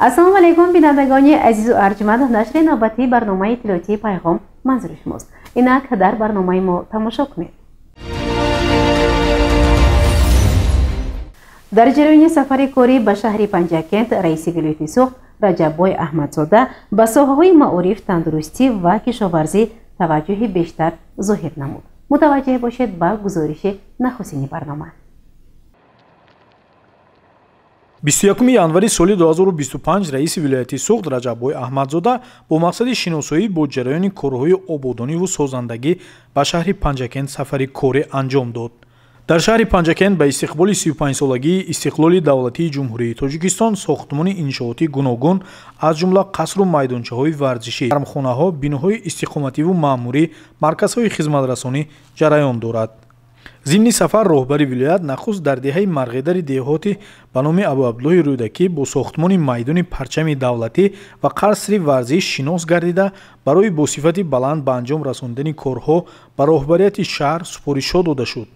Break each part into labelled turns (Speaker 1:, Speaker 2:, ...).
Speaker 1: Ассалому алайкум, бинандагони азизу арҷманд. Нашри навбатии барномаи иттилоотии Пайғом манзури шумост. Инак дар барномаи мо тамошо кунед. Дар ҷараёни сафари корӣ ба шаҳри Панҷакент раиси вилояти Суғд Раҷаббой Аҳмадзода ба соҳаҳои маориф, тандурустӣ ва кишоварзӣ таваҷҷӯҳи бештар зоҳир намуд. Мутаваҷҷеҳ бошед ба гузориши нахустини барнома.
Speaker 2: 21 январи соли 2025 раиси вилояти Суғд Раҷаббой Аҳмадзода бо мақсади шиносоӣ бо ҷараёни корҳои ободониву созандагӣ ба шаҳри Панҷакент сафари корӣ анҷом дод. Дар шаҳри Панҷакент ба истиқболи 35-солагии истиқлоли давлатии Ҷумҳурии Тоҷикистон сохтмони иншооти гуногун, аз ҷумла қасру майдончаҳои варзишӣ, гармхонаҳо, биноҳои истиқомативу маъмурӣ, марказҳои хизматрасонӣ ҷараён дорад. Зимни сафар роҳбари вилоят нахуст дар деҳаи Марғедари деҳоти ба номи Абуабдуллоҳи Рӯдакӣ бо сохтмони майдони парчами давлатӣ ва қасри варзиш шинос гардида, барои бо сифати баланд ба анҷом расондани корҳо ба роҳбарияти шаҳр супоришҳо дода шуд.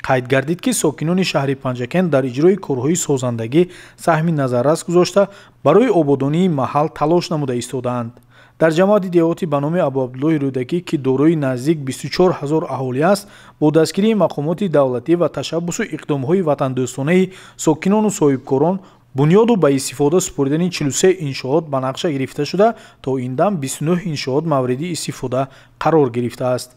Speaker 2: Қайд гардид, ки сокинони шаҳри Панҷакент дар иҷрои корҳои созандагӣ саҳми назаррас гузошта, барои ободонии маҳал талош намуда истодаанд. Дар ҷамоати деҳотӣ ба номи Абуабдуллоҳи Рӯдакӣ, ки дорои наздик 24 ҳазор аҳолӣ аст, бо дастгирии мақомоти давлатӣ ва ташаббусу иқдомҳои ватандӯстонаи сокинону соҳибкорон бунёду ба истифода супоридани 43 иншоот ба нақша гирифта шуда, то ин дам 29 иншоот мавриди истифода қарор гирифтааст.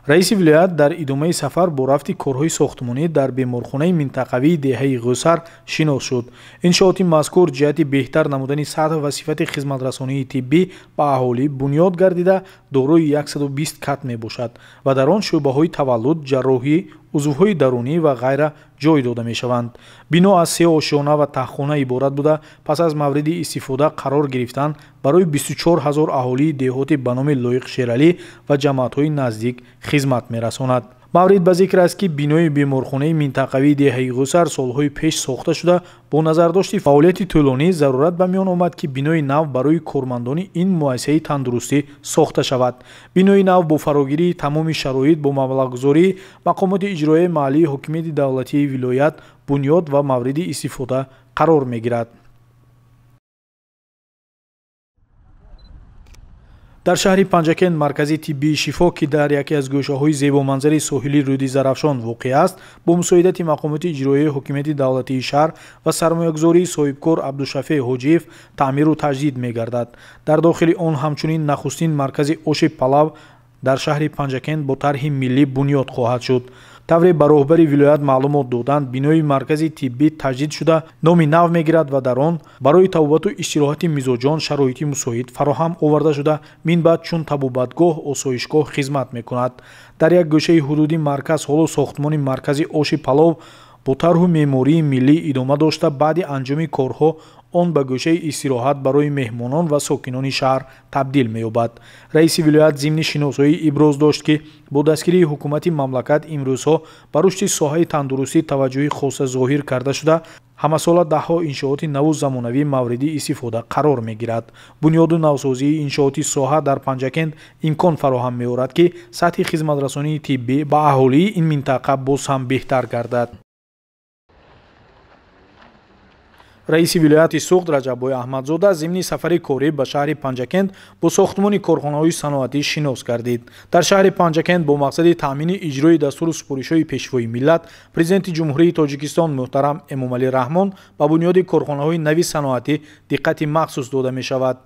Speaker 2: Раиси вилоят дар идомаи сафар бо рафти корҳои сохтмонӣ дар беморхонаи минтақавии деҳаи Ғӯсар шинос шуд. Иншооти мазкур ҷиҳати беҳтар намудани сатҳ ва сифати хизматрасонии тиббӣ ба аҳолӣ бунёд гардида, дорои 120 кат мебошад ва дар он шӯъбаҳои таваллуд, ҷарроҳӣ, узвҳои дарунӣ ва ғайра ҷой дода мешаванд. Бино аз се ошёна ва таҳхона иборат буда, пас аз мавриди истифода қарор гирифтан барои 24 ҳазор аҳолии деҳоти ба номи Лоиқ Шералӣ ва ҷамоатҳои наздик хизмат мерасонад. Маврид ба зикр аст, ки бинои беморхонаи минтақавии деҳаи Ғӯсар солҳои пеш сохта шуда, бо назардошти фаъолияти тӯлонӣ зарурат ба миён омад, ки бинои нав барои кормандони ин муассисаи тандурустӣ сохта шавад. Бинои нав бо фарогирии тамоми шароит бо маблағгузории мақомоти иҷроияи маҳаллии ҳокимияти давлатии вилоят бунёд ва мавриди истифода қарор мегирад. Дар шаҳри Панҷакент маркази тиббии Шифо, ки дар яке аз гӯшаҳои зебоманзари соҳили рӯди Зарафшон воқеъ аст, бо мусоидати мақомоти иҷроияи ҳокимияти давлатии шаҳр ва сармоягузории соҳибкор Абдушафеъ Ҳоҷиев таъмиру таҷдид мегардад. Дар дохили он ҳамчунин нахустин маркази оши палав дар шаҳри Панҷакент бо тарҳи миллӣ бунёд хоҳад шуд. Тавре ба роҳбари вилоят маълумот доданд, бинои маркази тиббӣ таҷдид шуда, номи нав мегирад ва дар он барои табобату истироҳати мизоҷон шароити мусоид фароҳам оварда шуда, минбаъд чун табобатгоҳ, осоишгоҳ хизмат мекунад. Дар як гӯшаи ҳудуди марказ ҳоло сохтмони маркази оши палов бо тарҳу меъмории миллӣ идома дошта, баъди анҷоми корҳо он ба гӯшаи истироҳат барои меҳмонон ва сокинони шаҳр табдил меёбад. Раиси вилоят зимни шиносоӣ иброз дошт, ки бо дастгирии ҳукумати мамлакат имрӯзҳо ба рушди соҳаи тандурустӣ таваҷҷӯҳи хоса зоҳир карда шуда, ҳамасола даҳҳо иншооти наву замонавӣ мавриди истифода қарор мегирад. Бунёду навсозии иншооти соҳа дар Панҷакент имкон фароҳам меорад, ки сатҳи хизматрасонии тиббӣ ба аҳолии ин минтақа боз ҳам беҳтар гардад. Раиси вилояти Суғд Раҷаббой Аҳмадзода зимни сафари корӣ ба шаҳри Панҷакент бо сохтмони корхонаҳои саноатӣ шинос гардид. Дар шаҳри Панҷакент бо мақсади таъмини иҷрои дастуру супоришҳои Пешвои миллат, Президенти Ҷумҳурии Тоҷикистон муҳтарам Эмомалӣ Раҳмон ба бунёди корхонаҳои нави саноатӣ диққати махсус дода мешавад.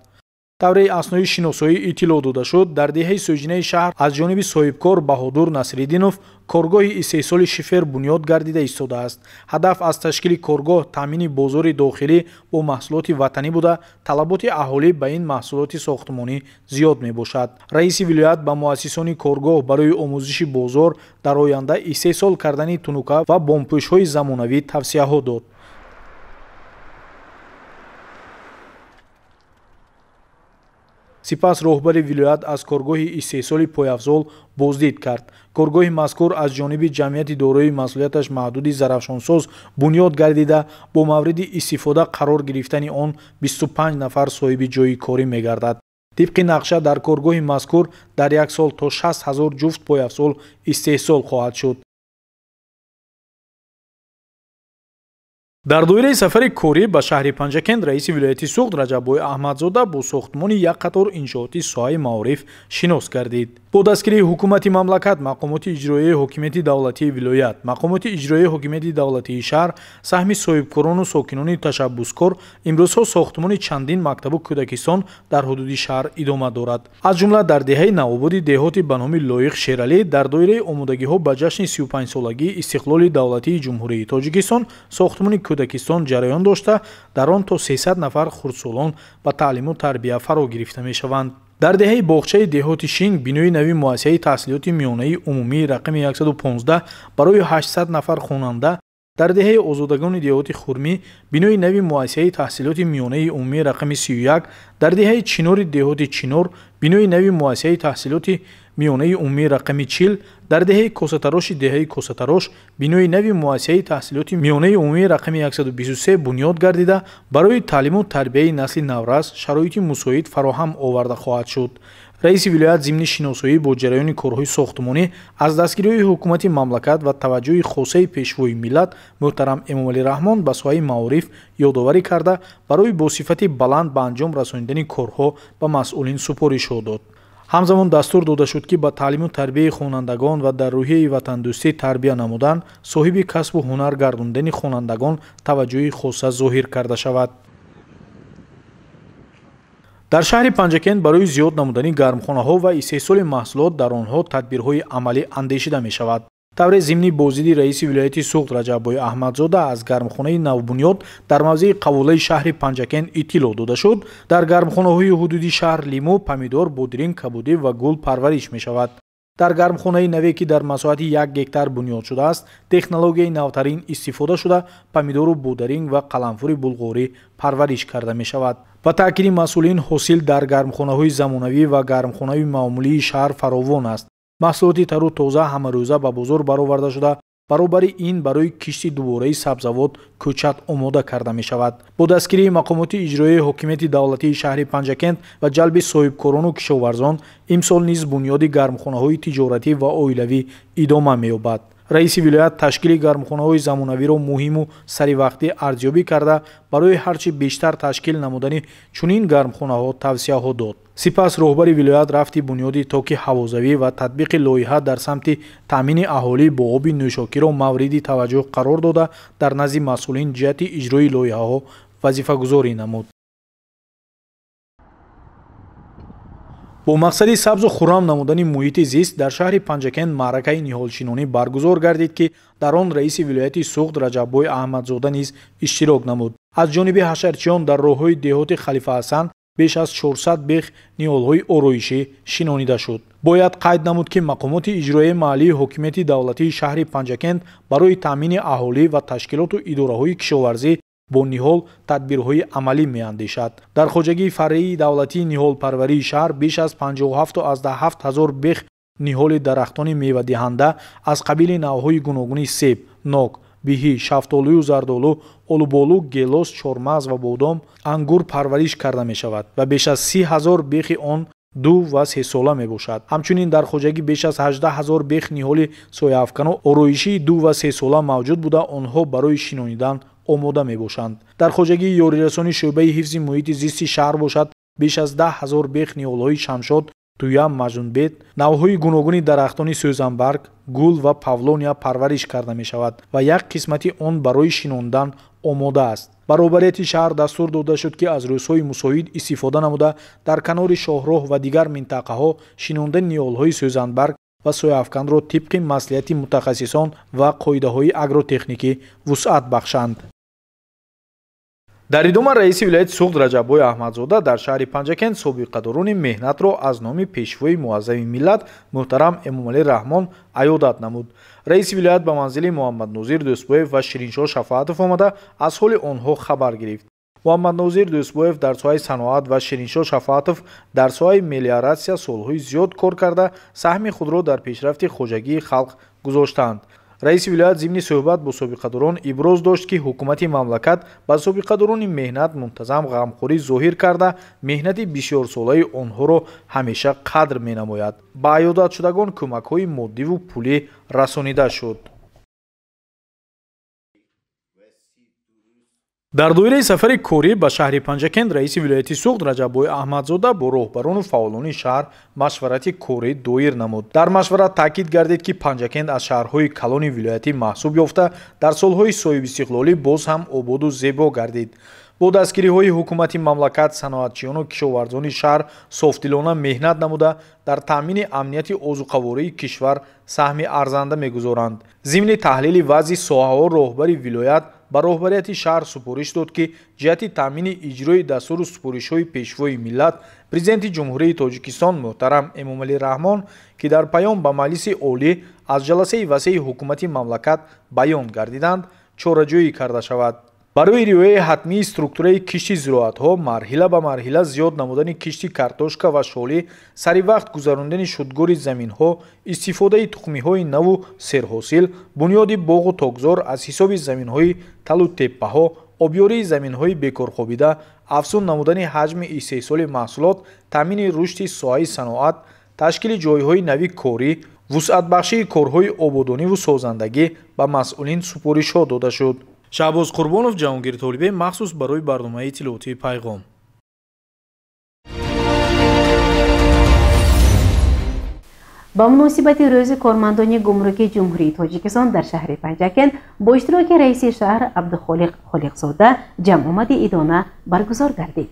Speaker 2: Тавре аснои шиносоӣ иттилоъ дода шуд, дар деҳаи Сӯҷинаи шаҳр аз ҷониби соҳибкор Баҳодур Насриддинов коргоҳи истеҳсоли шифер бунёд гардида истодааст. Ҳадаф аз ташкили коргоҳ таъмини бозори дохилӣ бо маҳсулоти ватанӣ буда, талаботи аҳолӣ ба ин маҳсулоти сохтмонӣ зиёд мебошад. Раиси вилоят ба муассисони коргоҳ барои омӯзиши бозор дар оянда истеҳсол кардани тунука ва бомпӯшҳои замонавӣ тавсияҳо дод. Сипас роҳбари вилоят аз коргоҳи истеҳсоли пойафзол боздид кард. Коргоҳи мазкур аз ҷониби ҷамъияти дорои масъулияташ маҳдуди Зарафшонсоз бунёд гардида, бо мавриди истифода қарор гирифтани он 25 нафар соҳиби ҷойи корӣ мегардад. Тибқи нақша дар коргоҳи мазкур дар як сол то 60 ҳазор ҷуфт пойафзол истеҳсол хоҳад шуд. Дар доираи сафари корӣ ба шаҳри Панҷакент раиси вилояти Суғд Раҷаббой Аҳмадзода бо сохтмони як қатор иншооти соҳаи маориф шинос гардид. Бо дастгирии ҳукумати мамлакат, мақомоти иҷроияи ҳокимияти давлатии вилоят, мақомоти иҷроияи ҳокимияти давлатии шаҳр, саҳми соҳибкорону сокинони ташаббускор имрӯзҳо сохтмони чандин мактабу кӯдакистон дар ҳудуди шаҳр идома дорад. Аз ҷумла дар деҳаи Навободи деҳоти ба номи Лоиқ Шералӣ дар доираи омодагиҳо ба ҷашни 35-солагии истиқлоли давлатии Ҷумҳурии Тоҷикистон сохтмони кӯдакистон ҷараён дошта, дар он то 300 нафар хурдсолон ба таълиму тарбия фаро гирифта мешаванд. Дар деҳаи боғчаи деҳоти Шинг бинои нави муассисаи таҳсилоти миёнаи умумии рақами 115 барои 800 нафар хонанда, дар деҳаи озодагони деҳоти Хурмӣ бинои нави муассисаи таҳсилоти миёнаи умумии рақами 31, дар деҳаи Чинори деҳоти Чинор бинои нави муассисаи таҳсилоти миёнаи умумии рақами 40, дар деҳаи Косатароши деҳаи Косатарош бинои нави муассисаи таҳсилоти миёнаи умумии рақами 123 бунёд гардида, барои таълиму тарбияи насли наврас шароити мусоид фароҳам оварда хоҳад шуд. Раиси вилоят зимни шиносоӣ бо ҷараёни корҳои сохтмонӣ аз дастгириҳои ҳукумати мамлакат ва таваҷҷӯҳи хосаи пешвои миллат муҳтарам Эмомалӣ Раҳмон ба соҳаи маориф ёдоварӣ карда, барои бо сифати баланд ба анҷом расонидани корҳо ба масъулин супоришҳо дод. Ҳамзамон дастур дода шуд, ки ба таълиму тарбияи хонандагон ва дар рӯҳияи ватандӯстӣ тарбия намудан, соҳиби касбу ҳунар гардондани хонандагон таваҷҷӯҳи хоса зоҳир карда шавад. Дар шаҳри Панҷакент барои зиёд намудани гармхонаҳо ва истеҳсоли маҳсулот дар онҳо тадбирҳои амалӣ андешида мешавад. Тавре зимни боздиди раиси вилояти Суғд Раҷаббой Аҳмадзода аз гармхонаи навбунёд дар мавзеи қавулаи шаҳри Панҷакент иттилоъ дода шуд, дар гармхонаҳои ҳудуди шаҳр лимӯ, помидор, бодиринг, кабудӣ ва гул парвариш мешавад. Дар гармхонаи наве, ки дар масоҳати 1 гектар бунёд шудааст, технологияи навтарин истифода шуда, помидору бодаринг ва қаламфури булғорӣ парвариш карда мешавад. Ба таъкиди масъулин, ҳосил дар гармхонаҳои замонавӣ ва гармхонаи маъмулии шаҳр фаровон аст. Маҳсулоти тару тоза ҳамарӯза ба бозор бароварда шуда, баробари ин барои кишти дубораи сабзавот кӯчат омода карда мешавад. Бо дастгирии мақомоти иҷроияи ҳокимияти давлатии шаҳри Панҷакент ва ҷалби соҳибкорону кишоварзон имсол низ бунёди гармхонаҳои тиҷоратӣ ва оилавӣ идома меёбад. Раиси вилоят ташкили гармхонаҳои замонавиро муҳиму саривақтӣ арзёбӣ карда, барои ҳарчи бештар ташкил намудани чунин гармхонаҳо тавсияҳо дод. Сипас роҳбари вилоят рафти бунёди токи ҳавозавӣ ва татбиқи лоиҳа дар самти таъмини аҳолӣ бо оби нӯшокиро мавриди таваҷҷӯҳ қарор дода, дар назди масъулин ҷиҳати иҷрои лоиҳаҳо вазифагузорӣ намуд. Бо мақсади сабзу хуррам намудани муҳити зист дар шаҳри Панҷакент маъракаи ниҳолшинонӣ баргузор гардид, ки дар он раиси вилояти Суғд Раҷаббой Аҳмадзода низ иштирок намуд. Аз ҷониби ҳашарчиён дар роҳҳои деҳоти Халифа Ҳасан беш аз 400 бех ниҳолҳои ороишӣ шинонида шуд. Бояд қайд намуд, ки мақомоти иҷроияи маҳаллии ҳокимияти давлатии шаҳри Панҷакент барои таъмини аҳолӣ ва ташкилоту идораҳои кишоварзӣ бо ниҳол тадбирҳои амалӣ меандешад. Дар хоҷагии фаръии давлатии ниҳолпарварии шаҳр беш аз 57,7 ҳазор бех ниҳоли дарахтони мевадиҳанда аз қабили навъҳои гуногуни себ, нок, биҳӣ, шафтолую зардолу, олуболу, гелос, чормағз ва бодом, ангур парвариш карда мешавад ва беш аз 30 ҳазор бехи он 2 ва 3 сола мебошад. Ҳамчунин дар хоҷагӣ беш аз 18 ҳазор бех ниҳоли сояафкану ороишии 2 ва 3 сола мавҷуд буда, онҳо барои шинонидан омода мебошанд. Дар хоҷагии ёрирасони шӯъбаи ҳифзи муҳити зисти шаҳр бошад, беш аз 10 ҳазор бех ниҳолҳои шамшод, туя, маҷнунбед, навъҳои гуногуни дарахтони сӯзанбарг, гул ва павлония парвариш карда мешавад ва як қисмати он барои шинондан омода аст. Баробарияти шаҳр дастур дода шуд, ки аз рӯзҳои мусоид истифода намуда дар канори шоҳроҳ ва дигар минтақаҳо шинондани ниҳолҳои сӯзанбарг ва сояафканро тибқи маслиҳати мутахассисон ва қоидаҳои агротехникӣ вусъат бахшанд. Дар идома раиси вилояти Суғд Раҷаббой Аҳмадзода дар шаҳри Панҷакент собиқадорони меҳнатро аз номи пешвои муаззами миллат муҳтарам Эмомалӣ Раҳмон аёдат намуд. Раиси вилоят ба манзили Муҳаммаднозир Дӯстбоев ва Шириншоҳ Шафоатов омада аз ҳоли онҳо хабар гирифт. Муҳаммаднозир Дӯстбоев дар соҳаи саноат ва Шириншоҳ Шафоатов дар соҳаи мелиоратсия солҳои зиёд кор карда, саҳми худро дар пешрафти хоҷагии халқ гузоштаанд. Раиси вилоят зимни суҳбат бо собиқадорон иброз дошт, ки ҳукумати мамлакат ба собиқадорони меҳнат мунтазам ғамхорӣ зоҳир карда, меҳнати бисёрсолаи онҳоро ҳамеша қадр менамояд. Ба аёдатшудагон кӯмакҳои моддиву пулӣ расонида шуд. Дар доираи сафари корӣ ба шаҳри Панҷакент раиси вилояти Суғд Раҷаббой Аҳмадзода бо роҳбарону фаъолони шаҳр машварати корӣ доир намуд. Дар машварат таъкид гардид, ки Панҷакент аз шаҳрҳои калони вилоятӣ маҳсуб ёфта, дар солҳои соҳибистиқлолӣ боз ҳам ободу зебо гардид. Бо дастгириҳои ҳукумати мамлакат, саноатчиёну кишоварзони шаҳр софдилона меҳнат намуда, дар таъмини амнияти озуқавории кишвар саҳми арзанда мегузоранд. Зимни таҳлили вазъи соҳаҳо роҳбари вилоят ба роҳбарияти шаҳр супориш дод, ки ҷиҳати таъмини иҷрои дастуру супоришҳои Пешвои миллат, Президенти Ҷумҳурии Тоҷикистон муҳтарам Эмомалӣ Раҳмон, ки дар паём ба Маҷлиси Олӣ аз ҷаласаи васеи ҳукумати мамлакат баён гардиданд, чораҷӯӣ карда шавад. Барои риояи ҳатмии структураи кишти зироатҳо, марҳила ба марҳила зиёд намудани кишти картошка ва шолӣ, сари вақт гузарондани шудгори заминҳо, истифодаи тухмиҳои наву серҳосил, бунёди боғу токзор аз ҳисоби заминҳои талу теппаҳо, обёрии заминҳои бекорхобида, афзун намудани ҳаҷми истеҳсоли маҳсулот, таъмини рушди соҳаи саноат, ташкили ҷойҳои нави корӣ, вусъатбахшии корҳои ободониву созандагӣ ба масъулин супоришҳо дода шуд. Шаҳбоз Қурбонов, Ҷаҳонгир Толибе, махсус барои барномаи иттилоотии Пайғом.
Speaker 1: Ба муносибати рӯзи кормандони гумруки Ҷумҳурии Тоҷикистон дар шаҳри Панҷакент бо иштироки раиси шаҳр Абдухолиқ Холиқзода ҷамъомади идона баргузор гардид.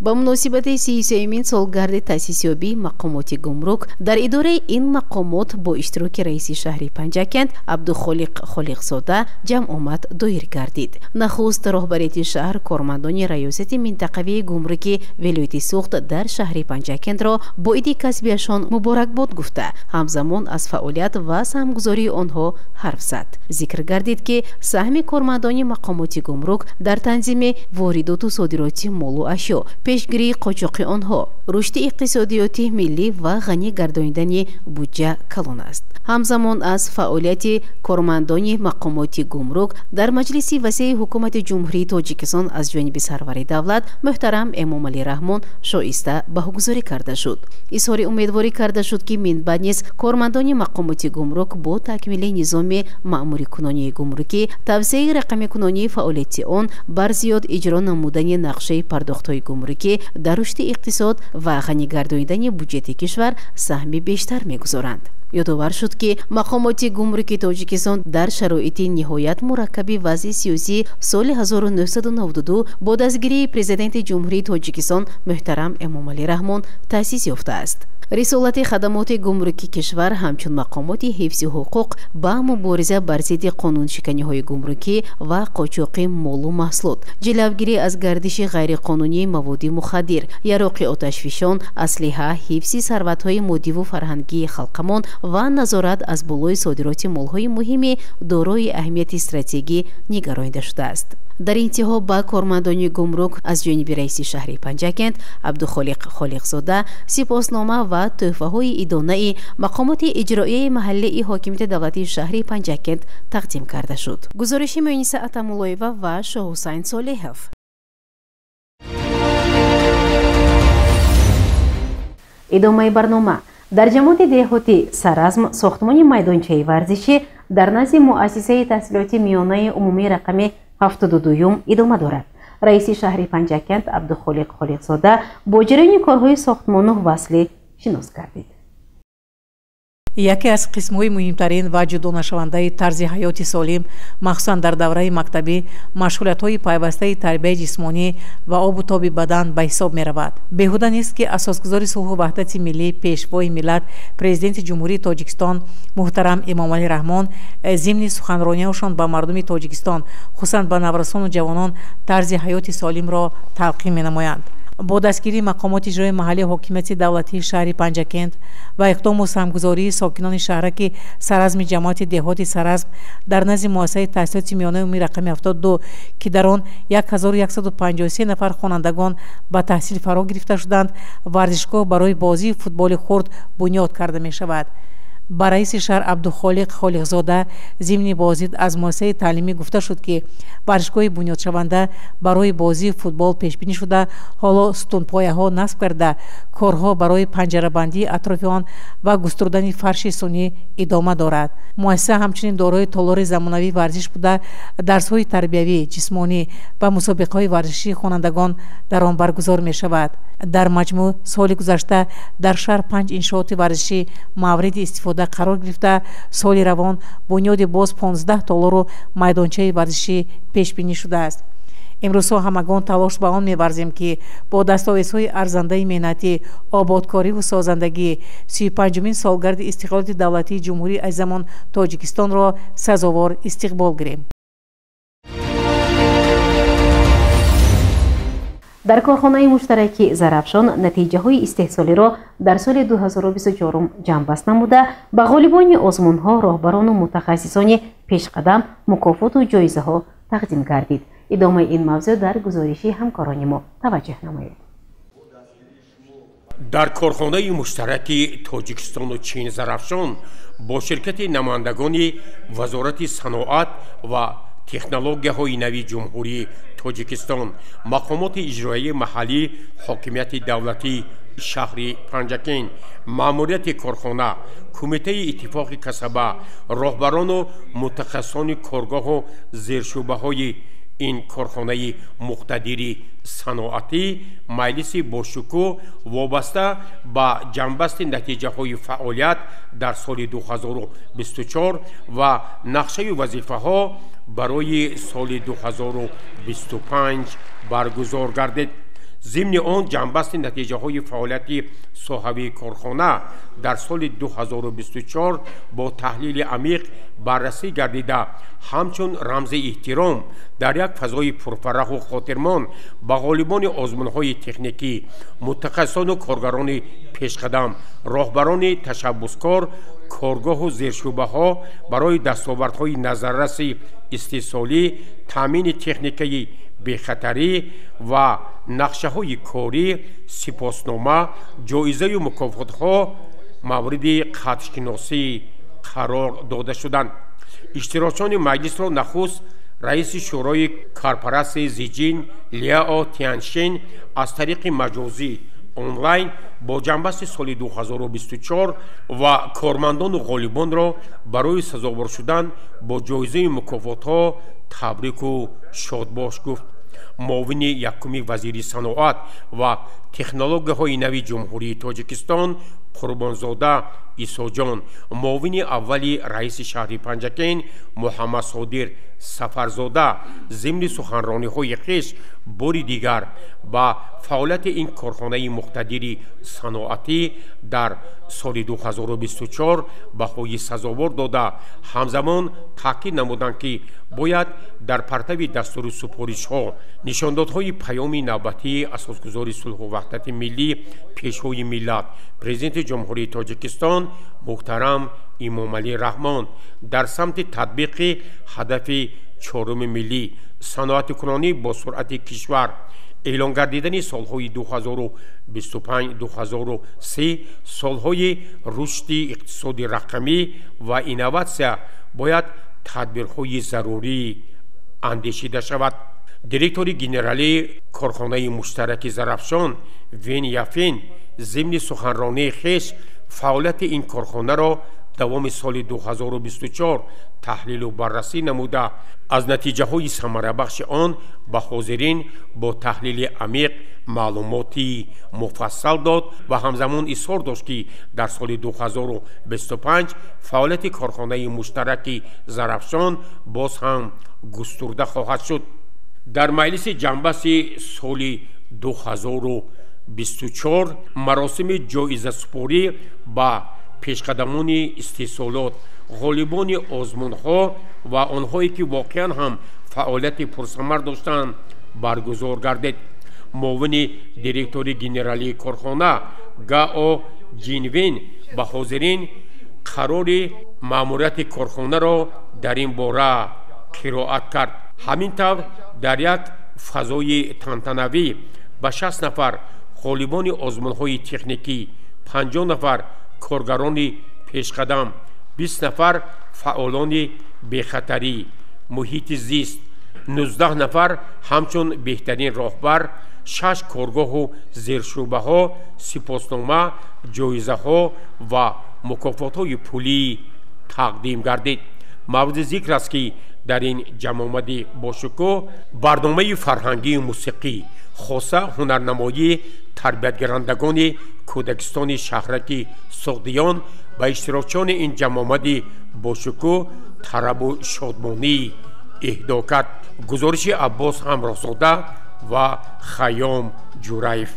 Speaker 1: Ба муносибати 33-умин солгарди таъсисёбии мақомоти гумрук дар идораи ин мақомот бо иштироки раиси шаҳри Панҷакент Абдухолиқ Холиқзода ҷамъомад доир гардид. Нахуст роҳбарияти шаҳр кормандони раёсати минтақавии гумруки вилояти Суғд дар шаҳри Панҷакентро бо иди касбияшон муборакбод гуфта, ҳамзамон аз фаъолият ва саҳмгузории онҳо ҳарф зад. Зикр гардид, ки саҳми кормандони мақомоти гумрук дар танзими воридоту содироти молу ашё, пешгирии қочоқи онҳо, рушди иқтисодиёти миллӣ ва ғанӣ гардонидани буҷа калон аст. Ҳамзамон аз фаъолияти кормандони мақомоти гумрук дар маҷлиси васеи ҳукумати Ҷумҳурии Тоҷикистон аз ҷониби сарвари давлат муҳтарам Эмомалӣ Раҳмон шоиста баҳогузорӣ карда шуд. Изҳори умедворӣ карда шуд, ки минбаъд низ кормандони мақомоти гумрук бо такмили низоми маъмурикунонии гумрукӣ, тавсеаи рақамикунонии фаъолияти он, бар зиёд иҷро намудани нақшаи пардохтҳои гумрукӣ дар рушди иқтисод ва ғанӣ гардонидани буҷети кишвар саҳми бештар мегузоранд. Ёдовар шуд, ки мақомоти гумруки Тоҷикистон дар шароити ниҳоят мураккаби вазъи сиёсӣ соли 1992 бо дастгирии Президенти Ҷумҳурии Тоҷикистон муҳтарам Эмомалӣ Раҳмон таъсис ёфтааст. Рисолати хадамоти гумруки кишвар ҳамчун мақомоти ҳифзи ҳуқуқ ба мубориза бар зидди қонуншиканиҳои гумрукӣ ва қочоқи молу маҳсулот, ҷилавгирӣ аз гардиши ғайриқонунии маводи мухаддир, яроқи оташфишон, аслиҳа, ҳифзи сарватҳои моддиву фарҳангии халқамон ва назорат аз болои содироти молҳои муҳими дорои аҳамияти стратегӣ нигаронида шудааст. Дар интиҳо ба кормандони гумрук аз ҷониби раиси шаҳри Панҷакент Абдухолиқ Холиқзода сипоснома ва тӯҳфаҳои идонаи мақомоти иҷроияи маҳаллии ҳокимияти давлатии шаҳри Панҷакент тақдим карда шуд. Гузориши Муниса Атамуллоева ва Шоҳҳусайн Солеҳов. Идомаи барнома. Дар ҷамоати деҳоти Саразм сохтмони майдончаи варзишӣ дар назди муассисаи таҳсилоти миёнаи умумии рақами 72 идома дорад. Раиси шаҳри Панҷакент Абдухолиқ Холиқзода бо ҷараёни корҳои сохтмону васлӣ шинос гардид.
Speaker 3: Яке аз қисмҳои муҳимтарин ва ҷудонашавандаи тарзи ҳаёти солим, махсусан дар давраи мактабӣ, машғулиятҳои пайвастаи тарбияи ҷисмонӣ ва обу тоби бадан ба ҳисоб меравад. Беҳуда нест, ки асосгузори сулҳу ваҳдати миллӣ, Пешвои миллат, Президенти Ҷумҳурии Тоҷикистон муҳтарам Эмомалӣ Раҳмон зимни суханрониҳошон ба мардуми Тоҷикистон, хусусан ба наврасону ҷавонон, тарзи ҳаёти солимро талқин менамоянд. Бо дастгирии мақомоти иҷрои маҳаллии ҳокимияти давлатии шаҳри Панҷакент ва иқдому саҳмгузории сокинони шаҳраки Саразми ҷамоати деҳоти Саразм дар назди муассисаи таҳсилоти миёнаи умумии рақами 72, ки дар он 1153 нафар хонандагон ба таҳсил фаро гирифта шуданд, варзишгоҳ барои бозии футболи хурд бунёд карда мешавад. Ба раиси шаҳр Абдухолиқ Холиқзода зимни боздид аз муассисаи таълимӣ гуфта шуд, ки варзишгоҳи бунёдшаванда барои бозии футбол пешбинӣ шуда, ҳоло сутунпояҳо насб карда, корҳо барои панҷарабандии атрофи он ва густурдани фарши сунъӣ идома дорад. Муассиса ҳамчунин дорои толори замонавии варзиш буда, дарсҳои тарбиявӣ, ҷисмонӣ ва мусобиқаҳои варзишии хонандагон дар он баргузор мешавад. Дар маҷмӯъ соли гузашта дар шаҳр 5 иншооти варзишӣ мавриди истифода қарор гирифта, соли равон бунёди боз 15 толору майдончаи варзишӣ пешбинӣ шудааст. Имрӯзҳо ҳамагон талош ба он меварзем, ки бо дастовезҳои арзандаи меҳнатӣ, ободкориву созандагӣ 35-умин солгарди истиқлолияти давлатии Ҷумҳурии азизамон Тоҷикистонро сазовор истиқбол гирем.
Speaker 1: Дар корхонаи муштараки Зарафшон натиҷаҳои истеҳсолиро дар соли 2024 ҷамъбаст намуда, ба ғолибони озмунҳо, роҳбарону мутахассисони пешқадам мукофоту ҷоизаҳо тақдим гардид. Идомаи ин мавзӯъ дар гузориши ҳамкорони мо таваҷҷӯҳ намоед.
Speaker 4: Дар корхонаи муштараки Тоҷикистону Чин Зарафшон бо ширкати намояндагони Вазорати саноат ва технологияҳои нави Ҷумҳурии Тоҷикистон, мақомоти иҷроияи маҳаллӣ, ҳокимияти давлатии шаҳри Панҷакент, маъмурияти корхона, кумитаи иттифоқи касаба, роҳбарону мутахассисони коргоҳу зершӯъбаҳои ин корхонаи муқтадири саноатӣ маҷлиси бошукӯҳ вобаста ба ҷамъбасти натиҷаҳои фаъолият дар соли 2024 ва нақшаи вазифаҳо барои соли 2025 баргузор гардид. Зимни он ҷамъбасти натиҷаҳои фаъолияти соҳавии корхона дар соли 2024 бо таҳлили амиқ баррасӣ гардида, ҳамчун рамзи эҳтиром дар як фазои пурфараҳу хотирмон ба ғолибони озмунҳои техникӣ, мутахассисону коргарони пешқадам, роҳбарони ташаббускор, коргоҳу зершӯъбаҳо барои дастовардҳои назарраси истеҳсолӣ, таъмини техникаи бехатарӣ ва нақшаҳои корӣ, сипоснома, ҷоизаю мукофотҳо мавриди қадршиносӣ қарор дода шуданд. Иштирокчиёни маҷлисро нахуст раиси шӯрои корпоратсияи Зиҷин Ляо Тяншин аз тариқи маҷозӣ онлайн бо ҷамъбасти соли 2024 ва кормандону ғолибонро барои сазовор шудан бо ҷоизаи мукофотҳо табрику шодбош гуфт. Муовини якуми вазири саноат ва технологияҳои нави Ҷумҳурии Тоҷикистон Қурбонзода Исоҷон, муовини аввали раиси шаҳри Панҷакент Муҳаммадсодир Сафарзода зимни суханрониҳои хеш бори дигар ба фаъолияти ин корхонаи муқтадири саноатӣ дар соли 2024 баҳои сазовор дода, ҳамзамон таъкид намуданд, ки бояд дар партави дастуру супоришҳо, нишондодҳои паёми навбатии асосгузори сулҳу ваҳдати миллӣ, пешвои миллат, президенти Ҷумҳурии Тоҷикистон муҳтарам Имомалӣ Раҳмон дар самти татбиқи ҳадафи чоруми миллӣ, саноатикунонӣ бо суръати кишвар, эълон гардидани солҳои 2025-2030 солҳои рушди иқтисоди рақамӣ ва инноватсия бояд тадбирҳои зарурӣ андешида шавад. Директори генералии корхонаи муштараки Зарафшон Вен Яфин зимни суханронии хеш фаъолияти ин корхонаро давоми соли 2024 таҳлилу баррасӣ намуда, аз натиҷаҳои самарабахши он ба ҳозирин бо таҳлили амиқ маълумоти муфассал дод ва ҳамзамон изҳор дошт, ки дар соли 2025 фаъолияти корхонаи муштараки Зарафшон боз ҳам густурда хоҳад шуд. Дар маҷлиси ҷамъбасти соли 2024 маросими ҷоизасупорӣ ба пешқадамони истеҳсолот, ғолибони озмунҳо ва онҳое ки воқеан ҳам фаъолияти пурсамар доштанд баргузор гардид. Муовини директори генералии корхона Гао Ҷинвин ба ҳозирин қарори маъмурияти корхонаро дар ин бора қироат кард. Ҳамин тавр дар як фазои тантанавӣ ба 60 нафар ғолибони озмунҳои техникӣ, 50 нафар коргарони пешқадам, 20 нафар фаъолони бехатарӣ муҳити зист, 19 нафар ҳамчун беҳтарин роҳбар, 6 коргоҳу зершӯъбаҳо сипоснома, ҷоизаҳо ва мукофотҳои пулӣ тақдим гардид. Мавриди зикр аст, ки дар ин ҷамъомади бошукӯҳ барномаи фарҳангию мусиқӣ, хоса ҳунарнамоии тарбиятгирандагони кӯдакистони шаҳраки Суғдиён ба иштирокчиёни ин ҷамъомади бошукӯҳ тарабу шодмонӣ эҳдо кард. Гузориши Аббос Ҳамроҳзода ва Хайём Ҷураев.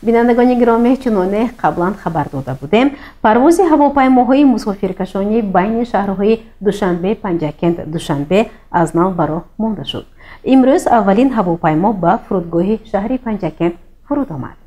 Speaker 1: Бинандагони гиромӣ, чуноне қаблан хабар дода будем, парвози ҳавопаймоҳои мусофиркашонӣ байни шаҳрҳои Душанбе, Панҷакент, Душанбе аз нав ба роҳ монда шуд. Имрӯз аввалин ҳавопаймо ба фурудгоҳи шаҳри Панҷакент фуруд омад.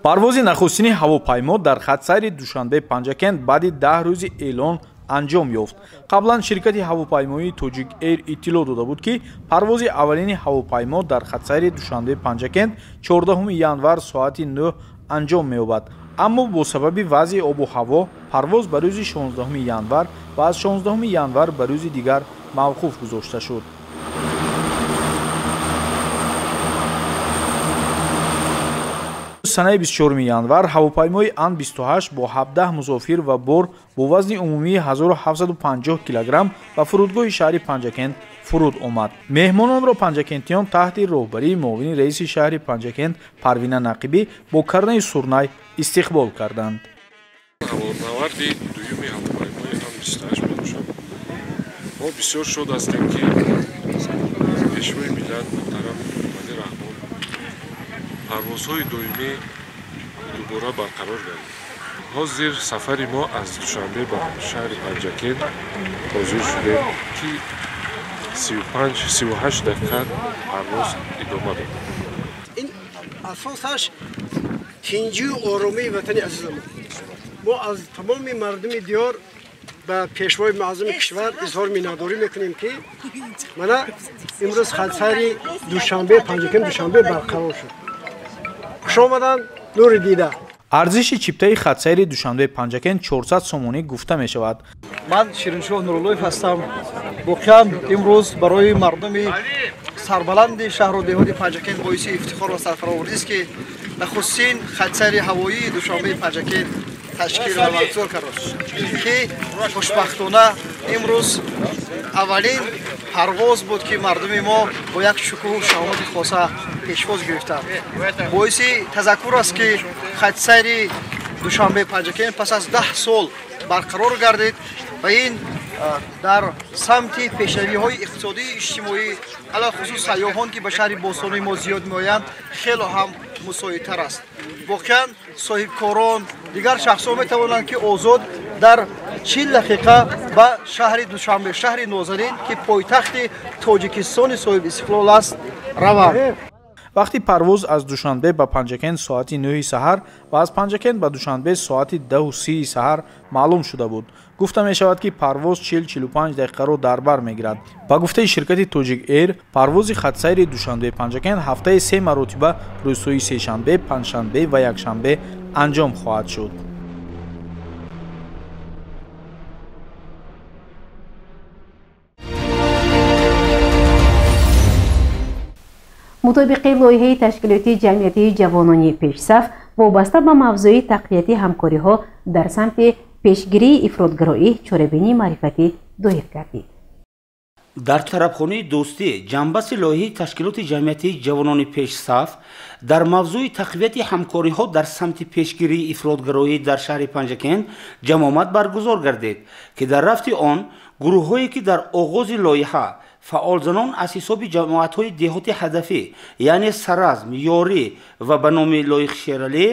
Speaker 2: Парвози нахустини ҳавопаймо дар хатсайри Душанбе Панҷакент баъди 10 рӯзи эълон анҷом ёфт. Қаблан ширкати ҳавопаймоии Тоҷик Эйр иттилоъ дода буд, ки парвози аввалини ҳавопаймо дар хатсайри Душанбе Панҷакент 14 январ соати 9 анҷом меёбад. Аммо бо сабаби вазъи обу ҳаво парвоз ба рӯзи 16 январ ва аз 16 январ ба рӯзи дигар мавқуф гузошта шуд. Санаи 24 январ ҳавопаймои Ан-28 бо 17 мусофир ва бор бо вазни умумии 1750 килограмм ба фурудгоҳи шаҳри Панҷакент фуруд омад. Меҳмононро панҷакентиён таҳти роҳбарии муовини раиси шаҳри Панҷакент Парвина Нақибӣ бо карнаи сурнай истиқбол карданд.
Speaker 5: Ҳавонаварди дуюми ҳавопаймои Ан-28 мебошад. Мо бисёр шод ҳастем, ки пешвои миллат муҳтарам Эмомалӣ Раҳмон парвозҳои доимӣ дубора барқарор гардид. Ҳозир сафари мо аз Душанбе ба шаҳри Панҷакент ҳозир шудем, ки 35-38 дақиқа парвоз идома дод.
Speaker 6: Ин асосаш тинҷию оромии ватани азизамон. Мо аз тамоми мардуми диёр ба пешвои муаззами кишвар изҳор миннатдорӣ мекунем, ки мана имрӯз хатсайри Душанбе Панҷакент Душанбе барқарор шуд. Хуш омаданд, нури дида.
Speaker 2: Арзиши чиптаи хатсайри Душанбе Панҷакент 400 сомонӣ гуфта мешавад.
Speaker 7: Ман Шириншоҳ Нуруллоев ҳастам. Воқеан имрӯз барои мардуми сарбаланди шаҳру деҳоти Панҷакент боиси ифтихор ва сарфаровардист, ки нахустин хатсайри ҳавоии Душанбеи Панҷакент ташкил ва баргузор кард, ки хушбахтона имрӯз аввалин парвоз буд, ки мардуми мо бо як шукӯҳу шаҳомати хоса пешвоз гирифтанд. Боиси тазаккур аст, ки хатсайри Душанбе Панҷакент пас аз 10 сол барқарор гардид ва ин дар самти пешравиҳои иқтисодию иҷтимоӣ, алалхусус сайёҳон, ки ба шаҳри бостонии мо зиёд меоянд, хело ҳам мусоидтар аст. Воқеан соҳибкорон, дигар шахсҳо метавонанд, ки озод дар 40 дақиқа ба шаҳри Душанбе, шаҳри нозанин, ки пойтахти Тоҷикистони соҳибистиқлол аст, раванд.
Speaker 2: Вақти парвоз аз Душанбе ба Панҷакент соати 9 саҳар ва аз Панҷакент ба Душанбе соати 10:30 саҳар маълум шуда буд. Гуфта мешавад, ки парвоз 40-45 дақиқаро дар бар мегирад. Ба гуфтаи ширкати Тоҷик Эйр, парвози хатсайри Душанбе Панҷакент ҳафтаи 3 маротиба рӯзҳои сешанбе, панҷшанбе ва якшанбе анҷом хоҳад шуд.
Speaker 1: Мутобиқи лоиҳаи ташкилоти ҷамъиятии ҷавонони пешсаф вобаста ба мавзӯи тақвияти ҳамкориҳо дар самти пешгирии ифротгароӣ чорабинии маърифатӣ доир гардид.
Speaker 8: Дар тарабхонаи дӯстӣ ҷанбаси лоиҳаи ташкилоти ҷамъиятии ҷавонони пешсаф дар мавзӯи тақвияти ҳамкориҳо дар самти пешгирии ифротгароӣ дар шаҳри Панҷакент ҷамъомад баргузор гардид, ки дар рафти он гурӯҳҳое, ки дар оғози лоиҳа фаъолзанон аз ҳисоби ҷамоатҳои деҳоти ҳадафӣ, яъне Саразм, Ёрӣ ва ба номи Лоиқ Шералӣ,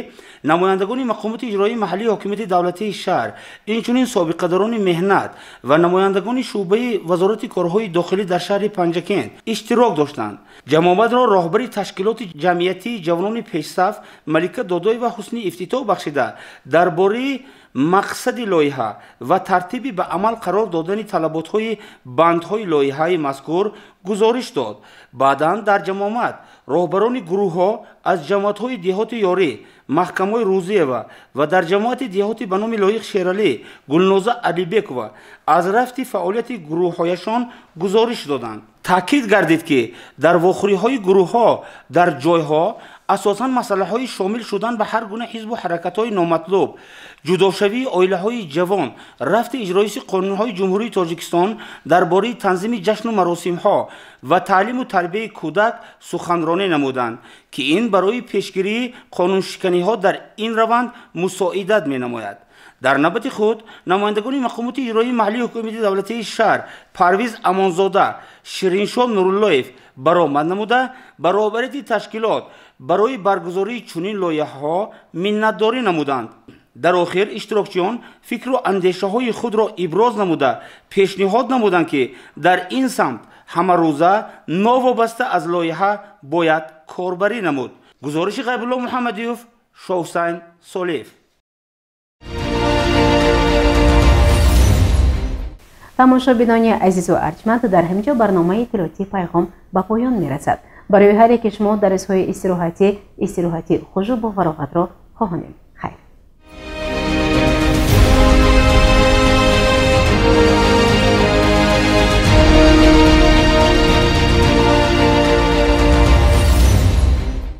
Speaker 8: намояндагони мақомоти иҷроии маҳаллии ҳокимияти давлатии шаҳр, инчунин собиқадорони меҳнат ва намояндагони шӯъбаи вазорати корҳои дохилӣ дар шаҳри Панҷакент иштирок доштанд. Ҷамъомадро роҳбари ташкилоти ҷамъиятии ҷавонони пешсаф Малика Додоева ҳусни ифтитоҳ бахшида, дар бораи Мақсади лоиҳа ва тартиби ба амал қарор додани талаботҳои бандҳои лоиҳаи мазкур гузориш дод. Баъдан дар ҷамъомад роҳбарони гурӯҳҳо аз ҷамоатҳои деҳоти Ёрӣ, Маҳкамаи Рӯзиева ва дар ҷамоати деҳоти ба номи Лоиқ Шералӣ Гулноза Алибекова аз рафти фаъолияти гурӯҳҳояшон гузориш доданд. Таъкид гардид, ки дар вохӯриҳои гурӯҳҳо дар ҷойҳо асосан масъалаҳои шомил шудан ба ҳар гуна ҳизбу ҳаракатҳои номатлуб, ҷудошавии оилаҳои ҷавон, рафти иҷроиши қонунҳои Ҷумҳурии Тоҷикистон дар бораи танзими ҷашну маросимҳо ва таълиму тарбияи кӯдак суханронӣ намуданд, ки ин барои пешгирии қонуншиканиҳо дар ин раванд мусоидат менамояд. Дар навбати худ намояндагони мақомоти иҷроии маҳаллии ҳукумати давлатии шаҳр Парвиз Амонзода, Шириншоҳ Нуруллоев баромад намуда, ба роҳбарияти ташкилот барои баргузории чунин лоиҳаҳо миннатдорӣ намуданд. Дар охир иштирокчиён фикру андешаҳои худро иброз намуда, пешниҳод намуданд, ки дар ин самт ҳамарӯза новобаста аз лоиҳа бояд корбарӣ намуд. Гузориши Ғайбулло Муҳаммадиёв, Шоҳусайн Солиев.
Speaker 1: Тамошобинони азизу арҷманд, дар ҳамин ҷо барномаи иттилоотии Пайғом ба поён мерасад. Барои ҳар яке шумо дар рӯзҳои истироҳатӣ хушу бофароғатро хоҳонем.